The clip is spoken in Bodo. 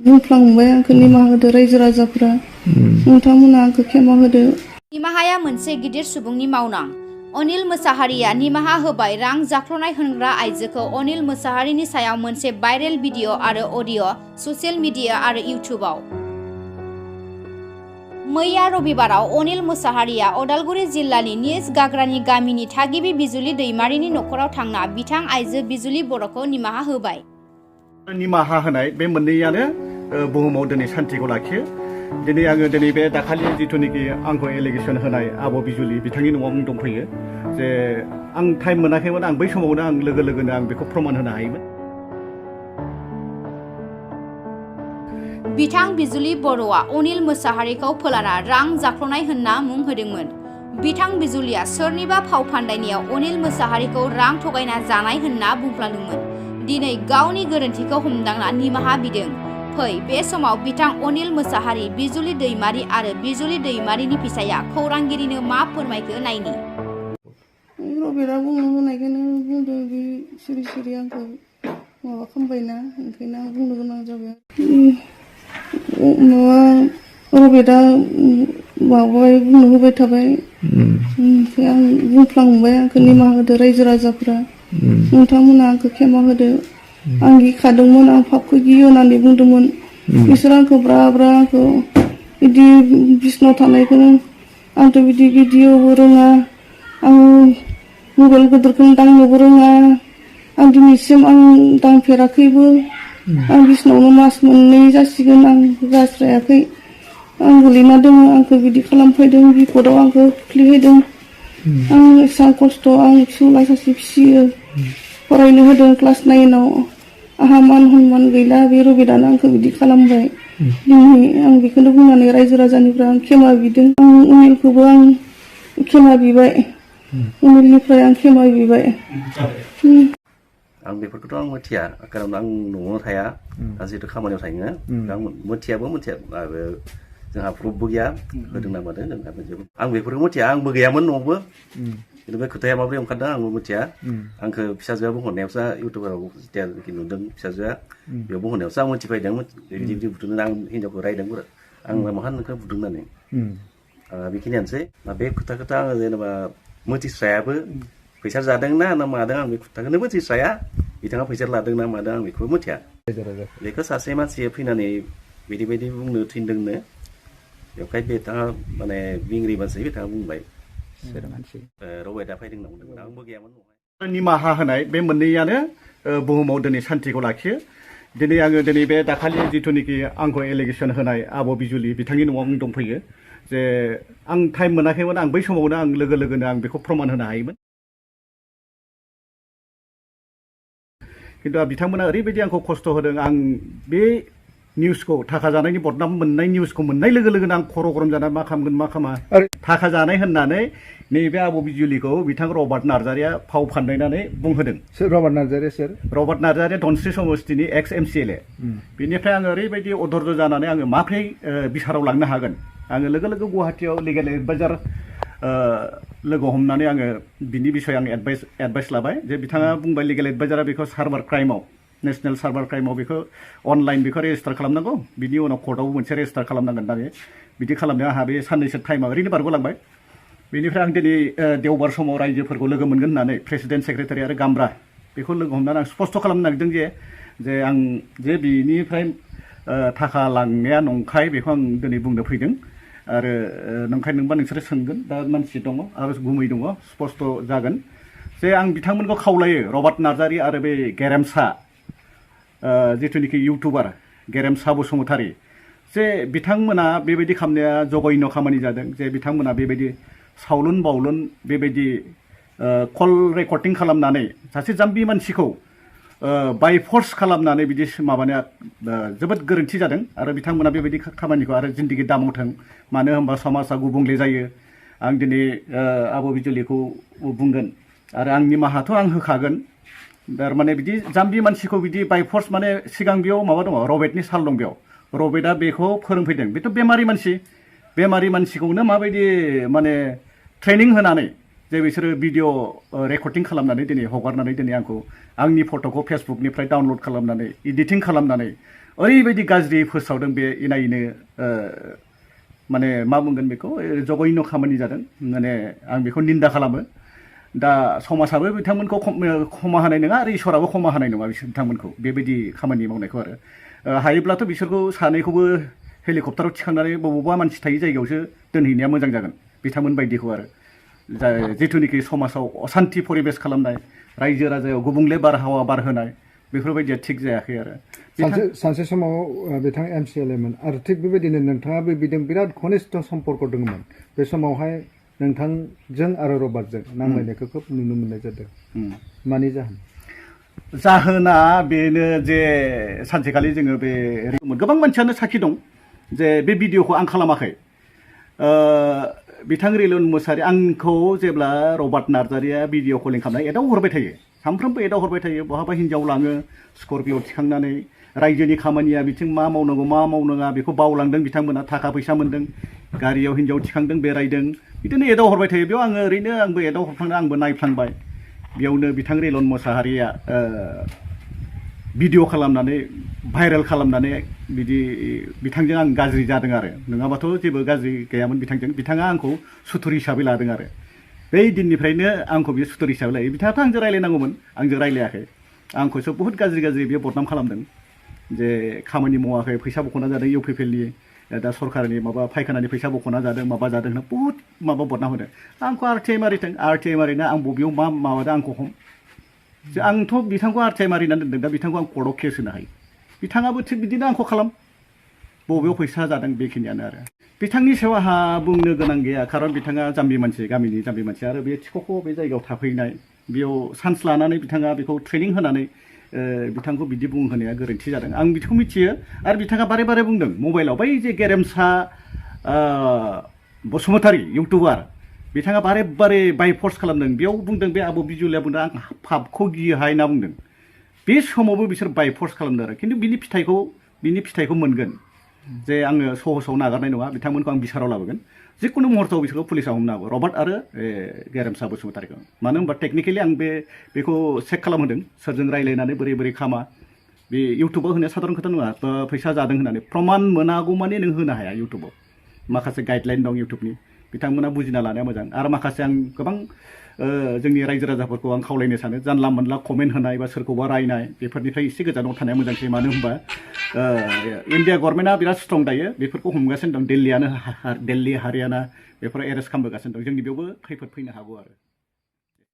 बुंफ्लांबाय आंखौ निमाहा होदो रायजो राजाफ्रा नोंथांमोना आंखौ क्षमा होदो। निमाहाया मोनसे गिदिर सुबुंनि मावनां। अनिल मोसाहारिया निमाहा होबाय रां जाख्ल'नाय होनग्रा आइजोखौ अनिल मोसाहारिनि सायाव मोनसे भाइरेल भिडिअ' आरो अडिअ' ससियेल मिडिया आरो इउटिउबआव। मैया रबिबाराव अनिल मोसाहारिया अदालगुरि जिल्लानि निज गाग्रानि गामिनि थागिबि बिजुलि दैमारिनि न'खराव थांना बिथां आइजो बिजुलि बर'खौ निमाहा होबाय। निमाहा होनाय बे मोननैयानो बुहुमाव दिनै सान्थिखौ लाखियो। दिनै आङो दिनै बे दाखालि जिथुनिखि आंखौ एलिगेसन होनाय आब' बिजुलि बिथांनि न'आव दंफैयो जे आं टाइम मोनाखैमोन, आं बै समावनो आं लोगो लोगोनो आं बेखौ प्रमान होनो हायोमोन। बिथां बिजुलि बर'आ अनिल मोसाहारिखौ फोलाना रां जाख्ल'नाय होनना मुं होदोंमोन। बिथां बिजुलिया सोरनिबा फाव फान्दायनायाव अनिल मोसाहारिखौ रां थगायना जानाय होनना बुंफ्लांदोंमोन। दिनै गावनि गोरोन्थिखौ हमदांना निमाहा बिदों। फै बे समाव बिथां अनिल मोसाहारि, बिजुलि दैमारि आरो बिजुलि दैमारिनि फिसाया खौरांगिरिनो मा फोरमायखो नायनि। रबिरा बुंनो होनायखायनो बुंदों, बे सिरि सिरि आंखौ माबा खालामबायना, ओंखायनो आं बुंनो गोनां जाबाय। माबा रबिरा माबाबाय बुंनो होबाय थाबाय, ओमफ्राय आं बुंफ्लांबाय आंखौ निमाहा होदो रायजो राजाफ्रा नोंथांमोना आंखौ क्षमा होदो। आं गिखादोंमोन, आं पापखौ गियो होननानै बुंदोंमोन। बिसोर आंखौ ब्रा ब्रा आंखौ बिदि बिसिनाव थानायखौनो आंथ' बिदि भिडिअ'बो रोङा, आं मबाइल गिदिरखौनो दांनोबो रोङा, आं दिनैसिम आं दांफेराखैबो। आं बिसिनावनो मास मोननै जासिगोन, आं जास्रायाखै। आं गोलैना दङ, आंखौ बिदि खालामफैदों, बिपदआव आंखौ खोख्लैहैदों। आं एसां खस्थ', आं फिसौला सासे फिसियो, फरायनो होदों क्लास 9आव। आंहा मान सन्मान गैला, बे रबिरानो आंखौ बिदि खालामबाय। दिनै आं बेखौनो बुंनानै रायजो राजानिफ्राय आं क्षमा बिदों। आं अनिलखौबो आं क्षमा बिबाय, अनिलनिफ्राय आं क्षमा बिबाय। आं बेफोरखौथ' आं मिथिया, खारन आं न'आव थाया, आं जिहेतु खामानियाव थायो। आं मिथियाबो जोंहा प्रुफबो गैया, होदों ना मादों आं बेफोरखौ मिथिया। आंबो गैयामोन न'आवबो, खिन्थु बे खोथाया माबोरै ओंखारदों आंबो मिथिया। आंखौ फिसाजोआ बुंहरनायावसो इउटुबाराव जेथियानोखि नुदों फिसाजोआ, बेयाव बुंहरनायावसो आं मिथिफैदों। बिदि बिदि बुदों, आं हिन्जावखौ रायदों, आं माहा नोंखौ बुदों होननानै। बेखिनियानोसै। बे खोथाखौथ' आङो जेनेबा मिथिस्रायाबो, फैसा जादों ना मादों आं बे खोथाखौनो मिथिस्राया। बिथाङा फैसा लादों ना मादों आं बेखौबो मिथिया। बेखौ सासे मानसिया फैनानै बिदि बायदि बुंनो थिनदोंनो, बेवहाय बिथाङा माने बिंग्रि मानसि, बिथाङा बुंबाय रबाइटा फैदों होनना बुंदोंमोन, आंबो गैयामोन न'आवहाय। निमाहा होनाय बे मोननैयानो बुहुमाव दिनै सान्थिखौ लाखियो। दिनै आङो दिनै बे दाखालि जिथुनिखि आंखौ एलिगेसन होनाय आब' बिजुलि बिथांनि न'आव दंफैयो जे आं टाइम मोनाखैमोन, आं बै समावनो आं लोगो लोगोनो आं बेखौ प्रमान होनो हायोमोन। खिन्थु बिथांमोना ओरैबायदि आंखौ खस्थ' होदों। आं बे निउसखौ, थाखा जानायनि बदनाम मोननाय निउसखौ मोननाय लोगो लोगोनो आं खर' गरम जाना मा खालामगोन मा खालामा। थाखा जानाय होननानै नैबे आब' बिजुलिखौ बिथां रबार्ट नार्जारिया फाव फान्दायनानै बुंहोदों। सोर रबार्ट नार्जारि? सोर रबार्ट नार्जारिया धनस्रि समस्तिनि एक्स MCLA। बेनिफ्राय आङो ओरैबायदि अधर्ज जानानै आङो माब्रै बिसाराव लांनो हागोन। आङो लोगो लोगो गुवाहाटियाव लिगेल एडभाइजार लोगो हमनानै आङो बिनि बिसय आं एडभाइस लाबाय जे बिथाङा बुंबाय लिगेल एडभाइजारा बेखौ सार्भार क्राइमाव, नेसनेल सार्भार क्राइमाव बेखौ अनलाइन बेखौ रेजिस्टार खालामनांगौ, बिनि उनाव कर्टआवबो मोनसे रेजिस्टार खालामनांगोन होननानै बिदि खालामनायाव आंहा बे साननैसो टाइमा ओरैनो बारग'लांबाय। बेनिफ्राय आं दिनै देवबार समाव रायजोफोरखौ लोगो मोनगोन होननानै प्रेसिडेन्ट सेक्रेटारि आरो गामब्रा बेखौ लोगो हमनानै आं स्पष्ट खालामनो नागिरदों जे आं जे बिनिफ्राय थाखा लांनाया नंखाय, बेखौ आं दिनै बुंनो फैदों। आरो नंखाय नोंबा नोंसोरो सोंगोन, दा मानसि दङ आरो गुमै दङ, स्पष्ट जागोन जे आं बिथांमोनखौ खावलायो, रबार्ट नार्जारि आरो बे गेरेमसा जिथुनिखि इउटुबार गेरेमसा बसुमतारी, जे बिथांमोना बेबायदि खालामनाया जघन्य खामानि जादों। जे बिथांमोना बेबायदि सावलुन बावलुन बेबायदि कल रेकर्डिं खालामनानै सासे जाम्बि मानसिखौ बाय फर्स खालामनानै बिदि माबानाया जोबोद गोरोन्थि जादों। आरो बिथांमोना बेबायदि खामानिखौ आरो जिन्दगि दामावथों, मानो होनबा समाजा गुबुंले जायो। आं दिनै आब' बिजुलिखौ बुंगोन आरो आं निमाहाथ' आं होखागोन। थारमाने बिदि जाम्बि मानसिखौ बिदि बाय फर्स, माने सिगां बेयाव माबा दङ, रबेटनि साल दं, बेयाव रबेटआ बेखौ फोरोंफैदों। बेथ' बेमारि मानसि, बेमारि मानसिखौनो माबायदि माने ट्रेनिं होनानै जे बिसोरो भिडिअ रेकर्डिं खालामनानै दिनै हगारनानै दिनै आंखौ आंनि फट'खौ फेसबुकनिफ्राय डाउनलड खालामनानै इडिटिं खालामनानै ओरैबायदि गाज्रि फोसावदों बे इनायनो माने मा बुंगोन बेखौ जघन्य खामानि जादों माने आं बेखौ निन्दा खालामो दा समाजाबो बिथांमोनखौ क्षमा होनाय नङा आरो इसोराबो क्षमा होनाय नङा बिथांमोनखौ बेबायदि खामानि मावनायखौ आरो हायोब्लाथ' बिसोरखौ सानैखौबो हेलिकप्टाराव थिखांनानै बबावबा मानसि थायै जायगायावसो दोनहैनाया मोजां जागोन बिथांमोन बायदिखौ आरो जिथुनिखि समाजाव असान्थि परिबेस खालामनाय रायजो राजायाव गुबुंले बारहावा बारहोनाय बेफोरबायदिया थिग जायाखै आरो सानसे समाव बिथां MCLA मोन आरो थिग बेबायदिनो नोंथाङाबो बिदों बिराद घनिष्ठ सम्पर्क दंमोन बे समावहाय नोंथांजों आरो रबार्टजों नांलायनायखौ खोब नुनो मोननाय जादों मानि जाहोना बेनो जे सानसेखालि जोङो बे गोबां मानसियानो साखि दं जे बे भिडिअखौ आं खालामाखै बिथां रिलन मोसाहारि आंखौ जेब्ला रबार्ट नार्जारिया भिडिअ कलिं खालामनाय एदाव हरबाय थायो सानफ्रोमबो एदाव हरबाय थायो बहाबा हिन्जाव लाङो स्करपिअ थिखांनानै रायजोनि खामानिया बिथिं मा मावनांगौ मा मावनाङा बेखौ बावलांदों बिथांमोना थाखा फैसा मोन्दों गारियाव हिन्जाव थिखांदों बेरायदों बिदिनो एदाव हरबाय थायो बेयाव आङो ओरैनो आंबो एदाव हरफ्लांना आंबो नायफ्लांबाय बेयावनो बिथां रिलन मोसाहारिया भिडिअ खालामनानै भाइरेल खालामनानै बिदि बिथांजों आं गाज्रि जादों आरो नङाबाथ' जेबो गाज्रि गैयामोन बिथांजों बिथाङा आंखौ सुथुर हिसाबै लादों आरो बै दिननिफ्रायनो आंखौ बियो सुथुर हिसाबै लायो बिथाङाथ' आंजों रायलायनांगौमोन आंजों रायलायाखै आंखौसो बहुद गाज्रि बियो बदनाम खालामदों जे खामानि मावाखै फैसा बख'ना जादों UPPLनि दा सरकारनि माबा फायखानानि फैसा बख'ना जादों माबा जादों होनना बहुद माबा बदनाम होदों आंखौ RTI मारिथों RTI मारिना आं बबेयाव मा माबादों आंखौ हम आंथ' बिथांखौ RTI मारिनानै दोनदों दा बिथांखौ आं कर्टआव केस होनो हायो बिथाङाबो थिग बिदिनो आंखौ खालाम बबेयाव फैसा जादों बेखिनियानो आरो बिथांनि सायाव आंहा बुंनो गोनां गैया खारन बिथाङा जाम्बि मानसि गामिनि जाम्बि मानसि आरो बे थिख'ख' बे जायगायाव थाफैनाय बेयाव चान्स लानानै बिथाङा बेखौ ट्रेनिं होनानै बिथांखौ बिदि बुंहोनाया गोरोन्थि जादों आं बिखौ मिथियो आरो बिथाङा बारे बारे बुंदों मबाइलाव बै जे गेरेमसा बसुमतारी इउटुबार बिथाङा बारे बारे बाय फर्स खालामदों बेयाव बुंदों बे आब' बिजुलिया बुंदों आं पापखौ गियोहाय होनना बुंदों बे समावबो बिसोर बाय फर्स खालामदों आरो खिन्थु बिनि फिथाइखौ मोनगोन जे आङो सहसाव नागारनाय नङा बिथांमोनखौ आं बिसाराव लाबोगोन जिखुनु मुहूर्तआव बिसोरखौ पुलिसा हमनो हागौ रबार्ट आरो गेरेमसा बसुमतारीखौ मानो होनबा टेकनिकेलि आं बेखौ चेक खालामहोदों सोरजों रायलायनानै बोरै खामा बे इउटुबाव होनाया साधारन खोथा नङा फैसा जादों होननानै प्रमाण मोनागौ माने नों होनो हाया इउटुबाव माखासे गाइडलाइन दं इउटुबनि बिथांमोना बुजिना लानाया मोजां आरो माखासे आं गोबां जोंनि रायजो राजाफोरखौ आं खावलायनो सानो जानला मोनला कमेन्ट होनाय बा सोरखौबा रायनाय बेफोरनिफ्राय एसे गोजानाव थानाया मोजांसै मानो होनबा इन्डिया गभर्नमेन्टआ बिराद स्ट्रं दायो बेफोरखौ हमगासिनो दं दिल्ली हारियाना बेफोराव एरेस्ट खालामबोगासिनो दं जोंनि बेयावबो खैफोद फैनो हागौ आरो